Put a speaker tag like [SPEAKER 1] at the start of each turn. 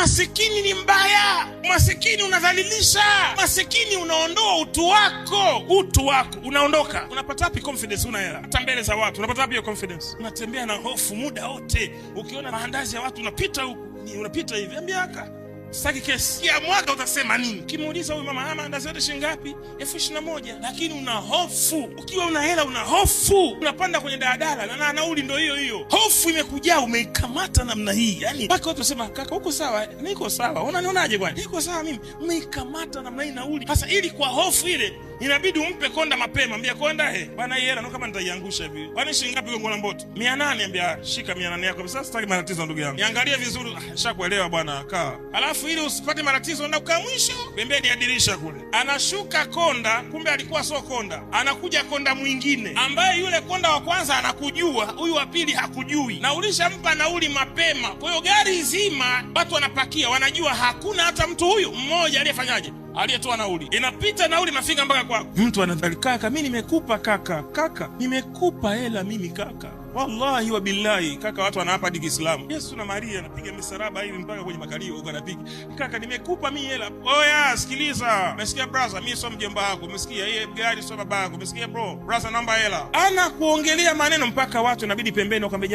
[SPEAKER 1] Umasikini ni mbaya, umasikini unadhalilisha, umasikini unaondoa utu wako, utu wako unaondoka. Unapata wapi confidence? Una hela hata mbele za watu, unapata wapi hiyo confidence? Unatembea na hofu muda wote, ukiona maandazi ya watu unapita huku, unapita hivi, ambia aka sitaki kesi ya mwaka, utasema nini? Ukimuuliza huyu mama, maandazi yote shilingi ngapi? 21,000. Lakini una hofu. Ukiwa una hela una hofu, unapanda kwenye daladala na nauli ndo hiyo hiyo, hofu imekujaa, umeikamata namna hii, yani mpaka watu wasema, kaka, uko sawa? Niko sawa. Unanionaje bwana? Niko sawa mimi. Umeikamata namna hii nauli. Sasa ili kwa hofu ile inabidi umpe konda mapema, ambia konda, he bwana, hii hela kama nitaiangusha hivi. Kwani shilingi ngapi gongo la mboto? 800. Ambia shika 800 yako. Sasa sitaki matatizo ndugu yangu. Niangalie vizuri. Ah, nishakuelewa bwana, kaa. Alafu ili usipate matatizo na ukaa mwisho pembeni ya dirisha kule. Anashuka konda, kumbe alikuwa sio konda. Anakuja konda mwingine ambaye yule konda wa kwanza anakujua, huyu wa pili hakujui. Na ulishampa nauli mapema. Kwa hiyo gari zima watu wanapakia, wanajua hakuna hata mtu huyu mmoja aliyefanyaje, aliyetoa nauli. Inapita nauli nafika mpaka kwako. Mtu anadhani kaka, mimi nimekupa kaka, kaka nimekupa hela mimi kaka, wallahi wa billahi kaka, watu wanaapa hadi Kiislamu. Yesu na Maria anapiga misalaba hivi mpaka kwenye makalio huko anapiga, kaka nimekupa mimi hela. Oya, sikiliza, umesikia brother, mimi sio mjomba wako, umesikia? Hii gari sio baba yako, umesikia bro? Brother, naomba hela. Ana kuongelea maneno mpaka watu inabidi pembeni wakwambia